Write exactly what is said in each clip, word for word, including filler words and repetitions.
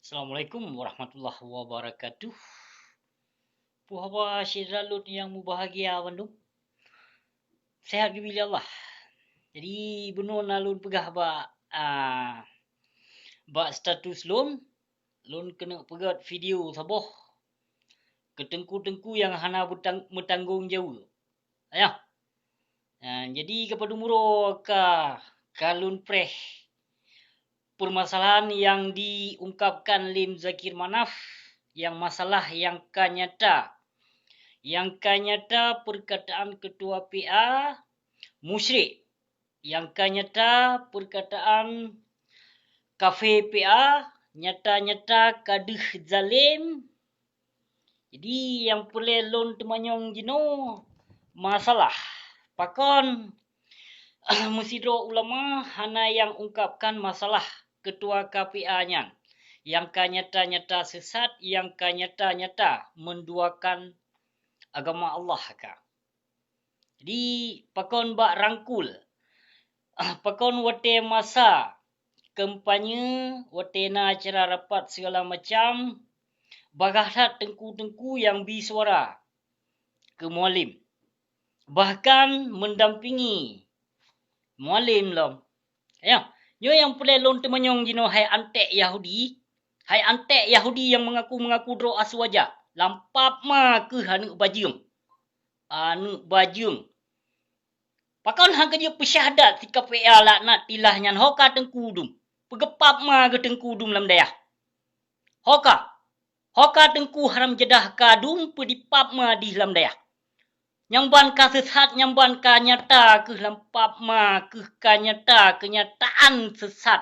Assalamualaikum warahmatullahi wabarakatuh. Puhaba syedara lôn nyang mubahgia bandum. Sehat geubri lé Allah. Jadi bunoe na lôn peugah bak, a, bak status lôn, lôn keuneuk peugét video saboh keu teungku-teungku nyang hana beutang-, meutanggong jaweueb. Ayah. Nah, jadi keupadum uroe ka, ka lôn preh permasalahan nyang diungkapkan lé Muzakir Manaf, nyang masalah nyang ka nyata. Nyang ka nyata perkataan ketua P A musyrik. Nyang ka nyata perkataan kafé P A nyata-nyata ka deuh zalem. Jadi nyang peureulée lôn teumanyong jinoe masalah pakon meusidroe ulama hana nyang ungkapkan masalah ketua K P A nyan, nyang ka nyata-nyata sesat, nyang ka nyata-nyata menduakan agama Allah ka. Jadi pakon bak rangkul, pakon watée masa kampanye, watée na acara rapat segala macam, bagaih that teungku-teungku nyang bi suara keu Mualem, bahkan mendampingi Mualem lom. Ayah, nyoe nyang peureulée lôn teumanyong jinoe hai anték Yahudi, hai anték Yahudi nyang meungaku-meungaku droe Aswaja, lam pap ma keuh aneuëk bajeueng. Aneuëk bajeueng. Pakon han ka jeuet peusyahdat si K P A laknatillah nyan ho ka teungku dum. Peugeupap ma geuh teungku dum lam dayah. Ho ka. Ho ka teungku haram jadah ka dum peudipap ma dih lam dayah. Nyang ban ka sesat, nyang ban ka nyata keuh lam pap ma keuh ka nyata keunyataan sesat.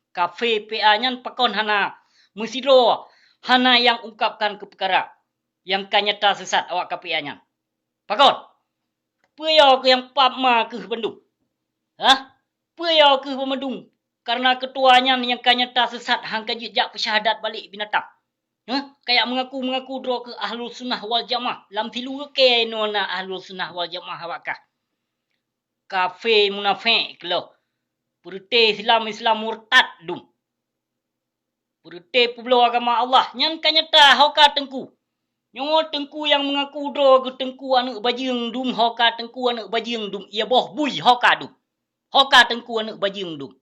Kafé P A nyan pakon hana meusidroe, hana nyang ungkapkan keu peukara nyang ka nyata sesat awak K P A nyan. Pakon? Peue yo keuh nyang pap ma keuh bandum? Hah? Peue yo keuh bandum? Kareuna ketua nyan nyang ka nyata sesat han ka jeuet jak peusyahdat balek binatang. Hah? Kayak meungaku-meungaku droe keuh Ahlus Sunnah wal Jamaah. Lam silu kée inoe na Ahlus Sunnah wal Jamaah awak kah. Kafé munafék keuloh. Peureuté Islam, Islam murtad dum. Peureuté peubloe agama Allah, nyan ka nyata ho ka teungku. Nyoe teungku nyang meungaku droe geuh teungku aneuëk bajeueng dum, ho ka teungku aneuëk bajeueng dum, ie boh bui ho ka dum. Ho ka teungku aneuëk bajeueng dum.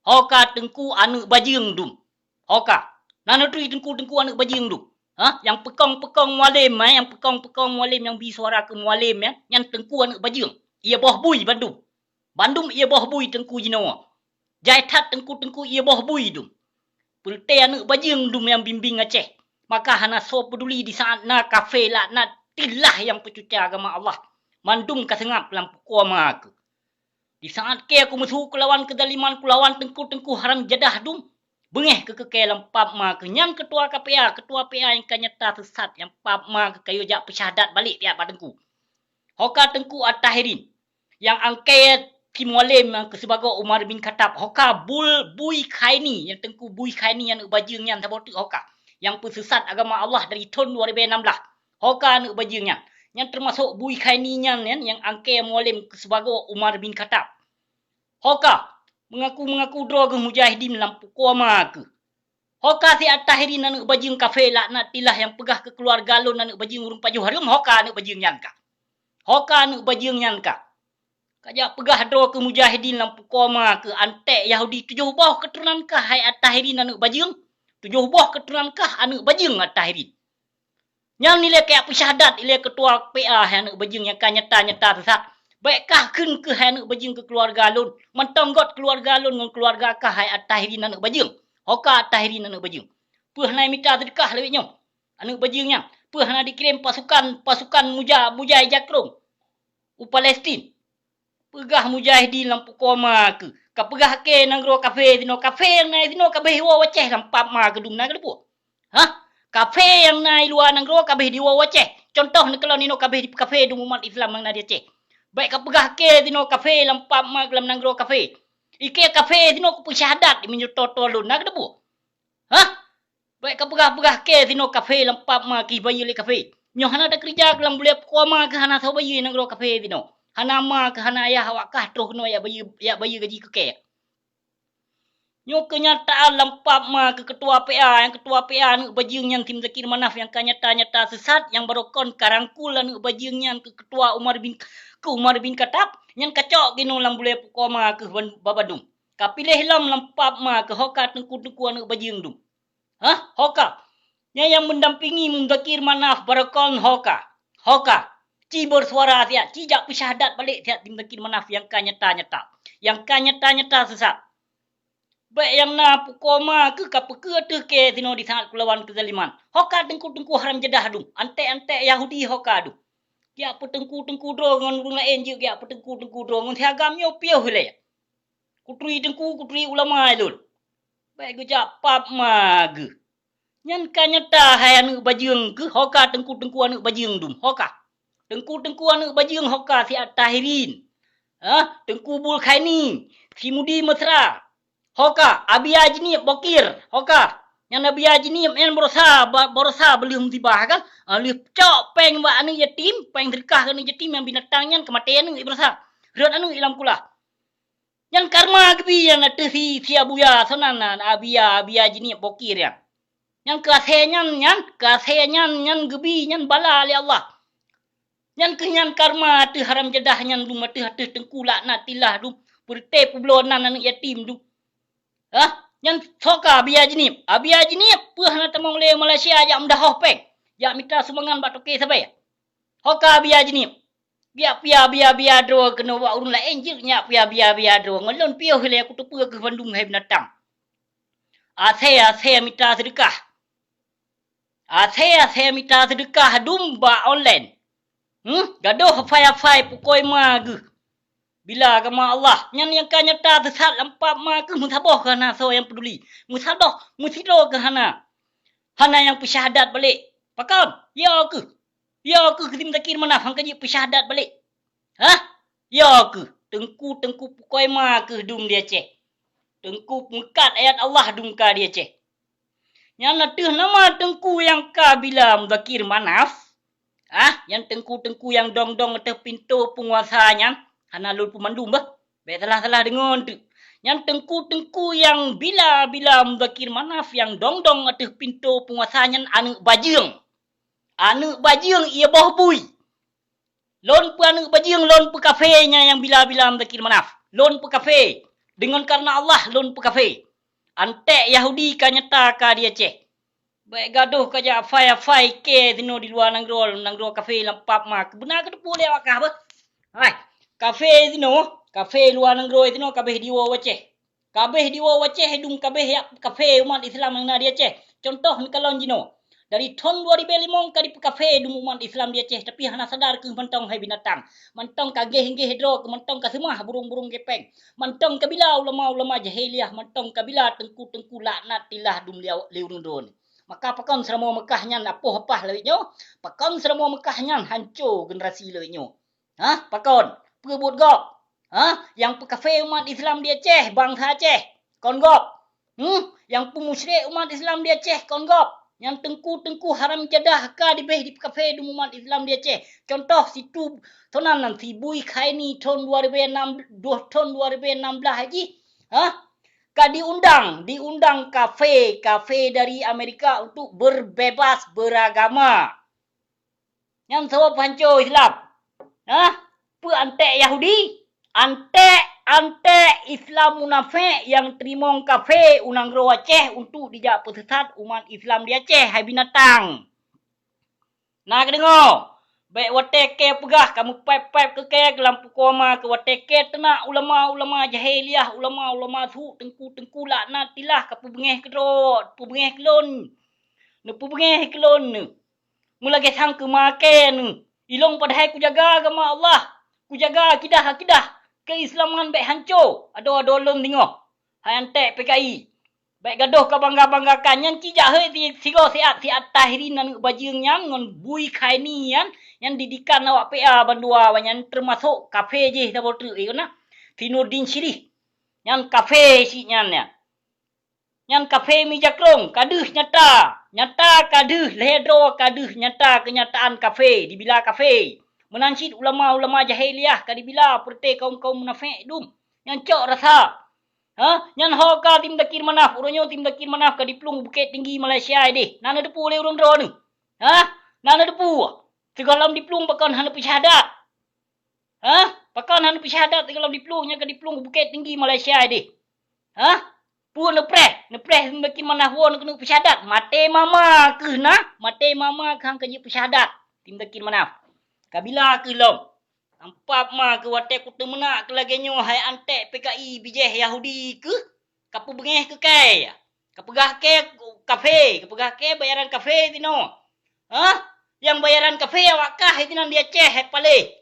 Ho ka teungku aneuëk bajeueng dum. Ho ka. Na neuturi teungku-teungku aneuëk bajeueng dum. Ha? Nyang peukong-peukong Mualem, eh, nyang peukong-peukong Mualem nyang bi suara keu Mualem, eh, nyan teungku aneuëk bajeueng. Ie boh bui bandum. Bandum ie boh bui teungku jinoe. Jai that teungku-teungku ie boh bui dum. Peureuté aneuëk bajeueng dum nyang bimbéng Aceh. Maka hana soe peuduli di saát na kafé laknatillah nyang peucuca agama Allah. Mandum ka seungab lam pukoe ma keuh. Di saát kée kumeusu kulawan keuzaliman kulawan teungku-teungku haram jadah dum, beungéh keu keukée lam pap ma keuh nyan ketua K P A, ketua P A nyang ka nyata sesat nyang pap ma keuh ka yue jak peusyahdat balek piak bak teungku. Ho ka teungku At-Tahirin nyang angkée si Mualem nyang keu sibagoe Umar bin Khattab, ho ka bul bui khaini nyang teungku bui khaini aneuëk bajeueng nyan saboh teuk ho ka nyang peusesat agama Allah dari thon dua ribée nam blaih. Ho ka aneuëk bajeueng nyan. Nyan teumasok bui khaini nyan, nyan nyang angkée Mualem keu sibagoe Umar bin Khattab. Ho ka meungaku-meungaku droe geuh mujahidin lam pukoe ma keuh. Ho ka si At-Tahirin aneuëk bajeueng kafé laknatillah nyang peugah keu keuluwarga lôn aneuëk bajeueng ureuëng pajoh hareuem, ho ka aneuëk bajeueng nyan ka. Ho ka aneuëk bajeueng nyan ka. Ka jak peugah droe keu mujahidin lam pukoe ma keuh anték Yahudi tujoh boh keuturonan kah hai At-Tahirin aneuëk bajeueng. Tujoh boh keuturonan kah aneuëk bajeueng At-Tahirin. Nyan ilée kajak peusyahdat ilée ketua P A hai aneuëk bajeueng nyang ka nyata-nyata sesat. Bék kah kheun keuh hai aneuëk bajeueng keu keuluwarga lôn. Mantong göt keuluwarga lôn ngon keuluwarga kah hai At-Tahirin aneuëk bajeueng. Ho ka At-Tahirin aneuëk bajeueng. Peue hana mita seudeukah lawét nyoe? Aneuëk bajeueng nyan. Peue hana dikirém pasukan, pasukan muja, mujai jakrong u Palestin? Peugah mujahidin lam pukoe ma keuh. Ka peugah kée nanggroe kafé sinoe, kafé nyang na sinoe kabéh iwoe wacéh lam pap ma keuh dum na keudeubuk. Hah? Kafé nyang na i luwa nanggroe kabéh diwoe wacéh. Contoh neukalon inoe kabéh di kafé dum umat Islam nyang na di Aceh. Bék ka peugah kée sinoe kafé lam pap ma keuh lam nanggroe kafé. Ikée kafé sinoe kupeusyahadat meunyoe toe-toe lôn na keudeubuk. Hah? Bék ka peugah-peugah kée sinoe kafé lam pap ma keuh bayeue lé kafé. Nyoe hana takeureuja keu lam bulée pukoe ma keuh hana soe bayeue nanggroe kafé sinoe. Hana ma keuh hana ayah awak kah troh keunoe jak bayeue, jak bayeue gaji keu kée. Nyoe keunyataan lam pap ma keu ketua P A, nyang ketua P A aneuk bajeueng nyan si Muzakir Manaf nyang ka nyata-nyata sesat, nyang baroe kon ka rangkul aneuk bajeueng nyan keu ketua Umar bin, keu Umar bin Khattab, nyan ka cok keunoe lam bulée pukoe ma keu ban-, babah dum. Ka piléh lom lam pap ma keu ho ka teungku-teungku aneuk bajeueng dum. Hah? Ho ka? Nyan nyang mendampingi Muzakir Manaf baroe kon ho ka? Ho ka? Ci bersuara siat, ci jak peusyahadat balek siat di Muzakir Manaf nyang ka nyata-nyata. Nyang ka nyata-nyata sesat. Bék nyang na pukoe ma keuh ka peukeu ateueh kée sinoe di saat kulawan keuzaliman. Ho ka teungku-teungku haram jadah dum, anték-anték Yahudi ho ka dum. Geujak peuteungku-teungku droe ngon ureuëng laén jeuet geujak peuteungku-teungku droe ngon si agam nyoe piôh ilée. Kuturi teungku, kuturi ulama ilôn. Bék geujak pap ma geuh. Nyan ka nyata hai aneuk bajeueng keuh, ho ka teungku-teungku aneuk bajeueng dum, ho ka. Teungku-teungku aneuk bajeueng ho ka si At-Tahirin. Hah? Teungku Bul Khaini, si Mudi Mesra. Ho ka, Abia Jinieb Bokir, ho ka. Nyan Abia Jinieb nyan barosa, ba-, barosa beuleuh musibah kan? Ah, lheueh cok péng bak aneuk yatim, péng seudeukah keu aneuk yatim nyang binatang nyan keumaté aneuk barosa. Rhot aneuk i lam kulah. Nyan karma geubi nyan ateueh si, si Abuya, soe nan, nan, Abia, Abia Jinieb Bokir nyan. Nyan keu asée nyan, nyan, keu asée nyan, nyan geubi, nyan bala lé Allah. Nyan keuh nyan karma ateueh haram jadah nyan dum, ateueh, ateueh teungku laknatillah dum, peureuté peubloe nan aneuk yatim dum. Hah? Nyan soe ka Abia Jinieb? Abia Jinieb peue hana tamong lé Malaysia jak meudahoh péng, jak mita sumbangan bak toke sabe? Ho ka Abia Jinieb? Geujak pia bia-bia droe keunoe bak ureuëng laén jeuet nyak pia bia-bia droe. Ngon lôn piôh ilée kuteupeue keuh bandum hai binatang. Asée-asée mita seudeukah. Asée-asée mita seudeukah dum bak online. Hmm? Gadôh afai-afai pukoe ma geuh. Bila agama Allah, nyan nyang ka nyata sesat lam pap ma keuh meusaboh keuh hana soe nyang peuduli. Meusaboh, meusidroe keuh hana. Hana nyang peusyahadat balek. Pakon? Yo keuh. Yo keuh si Muzakir Manaf han ka jeuet peusyahadat balek. Hah? Yo keuh, teungku-teungku pukoe ma keuh dum di Aceh. Teungku peungkat ayat Allah dum ka di Aceh. Nyan ateueh nama teungku nyang ka bila Muzakir Manaf? Ah, nyan teungku-teungku nyang dong-dong ateueh pintoe peunguasa nyan, hana lôn peumandum bah. Bék salah-salah deungoe teuk. Nyan teungku-teungku nyang bila-bila Muzakir Manaf nyang dong-dong ateueh pintoe peunguasa nyan aneuk bajeueng. Aneuk bajeueng ié boh bui. Lôn peu aneuk bajeueng, lôn peu kafé nyan nyang bila-bila Muzakir Manaf. Lôn peu kafé. Deungon kareuna Allah lôn peu kafé. Anték Yahudi ka nyata ka di Aceh. Bék gadôh ka jak afai-afai kée sinoe di luwa nanggroe, nanggroe kafé lam pap ma. Keubeuna keuteupeu lé awak kah beuh. Hai, kafé sinoe, kafé luwa nanggroe sinoe kabéh diwoe u Aceh. Kabéh diwoe u Aceh dum kabéh jak kafé umat Islam nyang na di Aceh. Contoh neukalon jinoe, dari thon dua ribée limong ka dipeukafé dum umat Islam di Aceh, tapi hana sadar keuh mantong hai binatang. Mantong ka géh-géh droe keuh, mantong ka seumah burung-burung gépéng. Mantong ka bila ulama-ulama jahiliah, mantong ka bila teungku-teungku laknatillah dum lé, lé ureuëng droe nyoe. Maka pakon Seuramoe Meukah nyan apoh apah lawét nyoe? Pakon Seuramoe Meukah nyan hanco generasi lawét nyoe? Hah? Pakon? Peue buet gob? Hah? Nyang peukafé umat Islam di Aceh, bansa Aceh? Kon gob? Hmm? Nyang peumusyrik umat Islam di Aceh, kon gob? Nyang teungku-teungku haram jadah ka dibéh dipeukafé dum umat Islam di Aceh. Contoh situ, soe nan, nan si Bui Khaini thon dua ribée enam, dua, thon dua ribée enam belas jih. Hah? Ka diundang, diundang kafé, kafé dari Amerika untuk berbebas beragama. Nyan soe peuhanco Islam? Hah? Peue anték Yahudi? Anték, anték Islam munafék nyang teurimong kafé u nanggroe Aceh untuk dijak peuseusat umat Islam di Aceh, hai binatang. Na kadeungoe, bék watée kée peugah ka meupéb-péb keu kée keu lam pukoe ma keu watée kée teunak ulama-ulama jahiliah, ulama-ulama su, teungku-teungku laknatillah ka peubeungéh keudroe, peubeungéh keu lôn. Neupeubeungéh keu lôn neuh. Meulagée sang keu ma kée neuh. Ilôn padahai kujaga agama Allah, kujaga akidah-akidah keuislaman bék hanco, adoe-adoe lôn singoh. Hai anték P K I. Bék gadôh ka bangga-banggakan nyan, ci jak heuet si-, sigoe siat, siat Tahirin aneuk bajeueng nyan ngon Bui Khaini nyan, nyan didikan awak P A bandua awak nyan, teumasok kafé jih saboh teuk, eh, kon na. Si Nurdin Syirih. Nyan kafé si nyan, nyan. Nyan kafé meujakrong, ka deuh nyata. Nyata ka deuh, lhée droe ka deuh nyata keunyataan kafé, dibila kafé. Meunan cit ulama-ulama jahiliah ka dibila peureuté kaum-kaum munafék dum. Nyan cok rasa. Ha? Nyan ho ka Tim Dakir Manaf, uroe nyoe Tim Dakir Manaf ka diplueng Bukét Tinggi Malaysia deh. Na neuteupeue lé ureuëng droeneuh? Ha? Na neuteupeue? Sigohlom diplueng pakon hana peusyahadat? Ha? Pakon hana peusyahadat sigohlom diplueng, nyan ka diplueng Bukét Tinggi Malaysia deh? Ha? Peue neupreh? Neupreh Tim Dakir Manaf woe keuneuk peusyahadat? Maté mama kheueh na, maté mama kheueh han ka jeuet peusyahadat Tim Dakir Manaf. Kabila kheueh lom. Nampak ma keu watée kuteumeunak keu lagée nyoe hai anték P K I bijéh Yahudi keuh, ka peubeungéh keu kée, ka peugah kée kafé, ka peugah kée bayaran kafé tinoe. Hah? Nyang bayaran kafé awak kah hai tinan di Aceh hai paléh.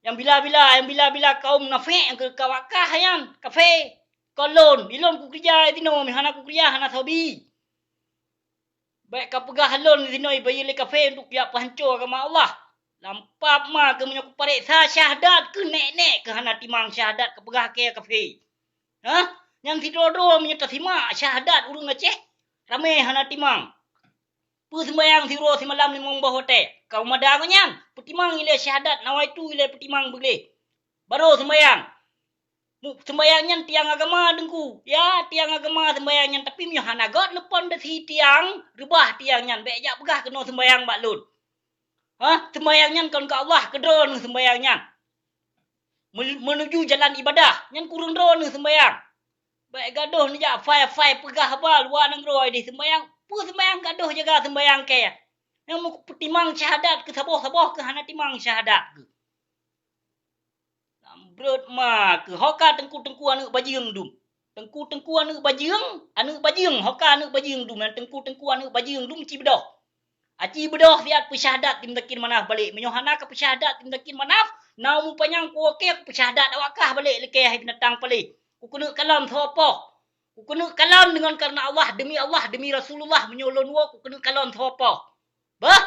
Nyang bila-bila, nyang bila-bila kaum munafék nyang keu awak kah nyan kafé. Kon lôn, ilôn kukeurija hai tinoe, meuhana kukeurija hana soe bi. Bék kapeugah lôn sinoe bayeue lé kafé untuk jak peuhanco agama Allah. Lampap ma keu meunyoe kupareksa syahadat keu nek-nek keu hana timang syahadat kapeugah kée kafé. Hah? Nyang sidroe-droe meunyoe tasimak syahadat ureuëng Aceh, ramé hana timang. Peue seumbahyang siuroe simalam limong boh watée? Ka mada ngon nyan, peutimang ilée syahadat nawaitu ilée peutimang beuleh. Barô seumbahyang. Mu-, seumbahyang nyan tiang agama Teungku. Ya, tiang agama seumbahyang nyan, tapi meunyoe hana göt neupon deusi tiang, reubah tiang nyan, bék jak peugah keunoe seumbahyang bak lôn. Hah? Seumbahyang nyan kon keu Allah, keu droeneuh seumbahyang nyan. Meu-, meunuju jalan ibadah, nyan kureueng droeneuh seumbahyang. Bék gadoh neujak fai-fai peugah haba luwa nanggroe deh seumbahyang. Peue seumbahyang gadoh jaga seumbahyang kée? Nyang meupeutimang syahadat keu saboh-saboh keu hana timang syahadat keu. Lam brot ma keu hoka teungku-teungku aneuëk bajeueng dum. Teungku-teungku aneuëk bajeueng, aneuëk bajeueng, hoka aneuëk bajeueng dum, dan teungku-teungku aneuëk bajeueng dum ci beudôh. Aci beudôh siat peusyahadat Tim Dakir Manaf balek. Meunyoe hana ka peusyahadat Tim Dakir Manaf, na umu panyang kuwoe kée peusyahadat awak kah balek lé kée hai binatang paléh. Kukeuneuk kalon soe poh. Kukeuneuk kalon deungon kareuna Allah, demi Allah, demi Rasulullah, meunyoe lôn woe kukeuneuk kalon soe poh. Bah,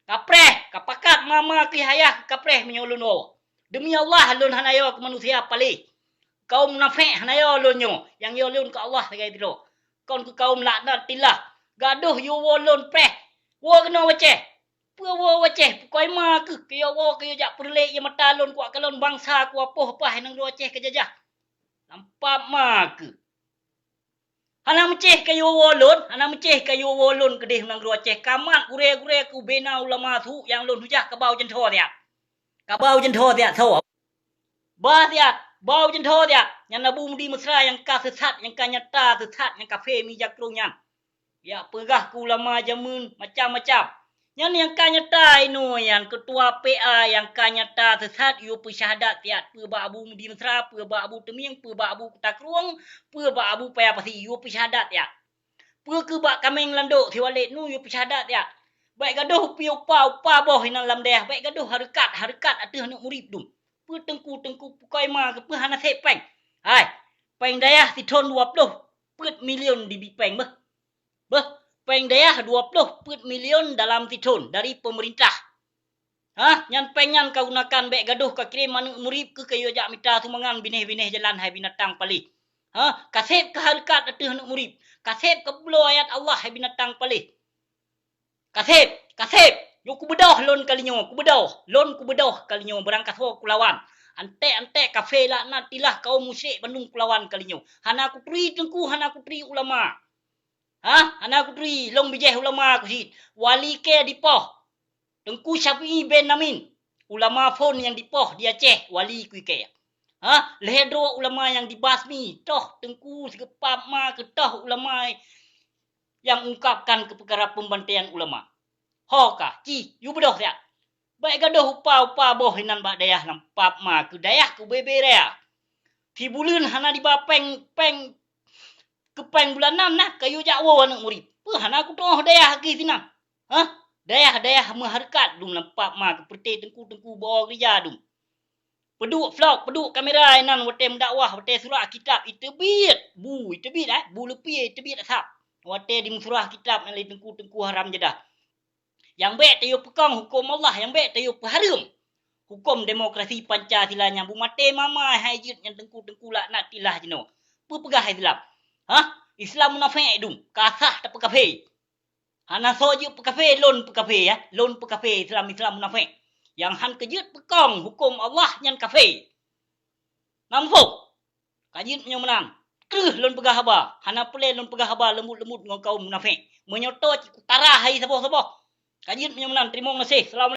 kapreh, kapakat mama keu hayah kapreh meunyoe lôn woe. Demi Allah lôn hana yo keu manusia paléh. Kaum munafék hana yo lôn nyoe, nyang yo lôn keu Allah sagai sidroe. Kon keu kaum laknatillah. Gadoh yue woe lôn preh. Woe keunoe wacéh. Peue woe wacéh? Pukoi ma keuh keu yo woe keu yo jak peureulek ie mata lôn kuak kalon bansa kuapoh paih nanggroe Aceh keujajah. Lampap ma keuh. Hana meucéh kayue woe lôn, hana meucéh kayue woe lôn keudeh nanggroe Aceh. Kamat gurée-gurée keu bena ulama su nyang lôn hujah kabau jeuntho siat. Kabau jeuntho siat soe? Bah siat, bau jeuntho siat. Nyan Abu Mudi Mesra nyang ka seusat, nyang ka nyata seusat, nyang kafé mi jakrong nyan. Jak peugah keu ulama jameun macam-macam. Nyan nyang ka nyata inoe nyan keutua P A nyang ka nyata seusat yue peusyahadat siat peue bak Abu Mudi Mesra, peue bak Abu Teumieng, peue bak Abu Kutakrueng, peue bak Abu Paya Pasi yue peusyahadat siat. Peue keu bak Kaméng Landok siwalek nu yue peusyahadat siat. Bék gadoh upi upa-upa boh inan lam dayah, bék gadoh hareukat-hareukat ateueh aneuëk murit dum. Peue teungku-teungku pukoi ma keupeue hana sép péng? Hai, péng dayah sithon dua ploh peuet milion dibi péng beuh. Beuh, péng dayah dua ploh peuet milion dalam sithon dari peumeurintah. Hah, nyan péng nyan kagunakan bék gadoh kakirém aneuëk murit keuh kayue jak mita sumbangan binéh-binéh jalan hai binatang paléh. Hah, kasép keu hareukat ateueh aneuëk murit, kasép keu bloe ayat Allah hai binatang paléh. Kasép, kasép, yue kubeudôh lôn kalinyoe, kubeudôh, lôn kubeudôh kalinyoe barangkasoe kulawan. Anték-anték kafé laknatillah kaum musyrik bandum kulawan kalinyoe. Hana kuturi teungku, hana kuturi ulama. Hah? Hana kuturi, lôn bijéh ulama kucit. Wali kée dipoh. Teungku Syafi'i bin Amin. Ulama phon nyang dipoh di Aceh, wali kui kée. Hah? Lhée droe ulama nyang dibasmi, toh teungku sigeupap ma keutoh ulama nyang ungkapkan keu peukara peumbantaian ulama. Ho ka, ci, yue beudôh siat. Bék gadoh upa-upa boh inan bak dayah lam pap ma keu dayah keu bebe raya. Sibuleuen hana diba péng, péng keu péng bulanan na kayue jak woe aneuëk murit. Peue hana kutoh dayah keu sinan? Hah? Dayah-dayah meuhareukat dum lam pap ma keu peureuté teungku-teungku bawah geurija dum. Peuduek vlog, peuduek kamera inan watée meudakwah, watée surah kitab iteubiet, bu iteubiet, eh, bu leupie iteubiet asab. Watée dimeusurah kitab nyang lé teungku-teungku haram jadah. Nyang bék tayue peukong huköm Allah, nyang bék tayue peuhareuem huköm demokrasi Pancasila nyang bumaté mama hai jeuet nyan teungku-teungku laknatillah jinoe. Peue peugah Islam? Hah? Islam munafék dum, ka sah tapeukafé. Hana soe jeuet peukafé, lôn peukafé ya, lôn peukafé Islam-Islam munafék. Nyang han keujeuet peukong huköm Allah nyan kafé. Na muphom? Ka jeuet meunyoe meunan. Kreueh lôn peugah haba, hana peureulée lôn peugah haba leumbut-leumbut ngon kaum munafék. Meunyoe toe cit kutara hai saboh-saboh. Ka jeuet meunyoe meunan, teurimong gaséh. Assalamualaikum.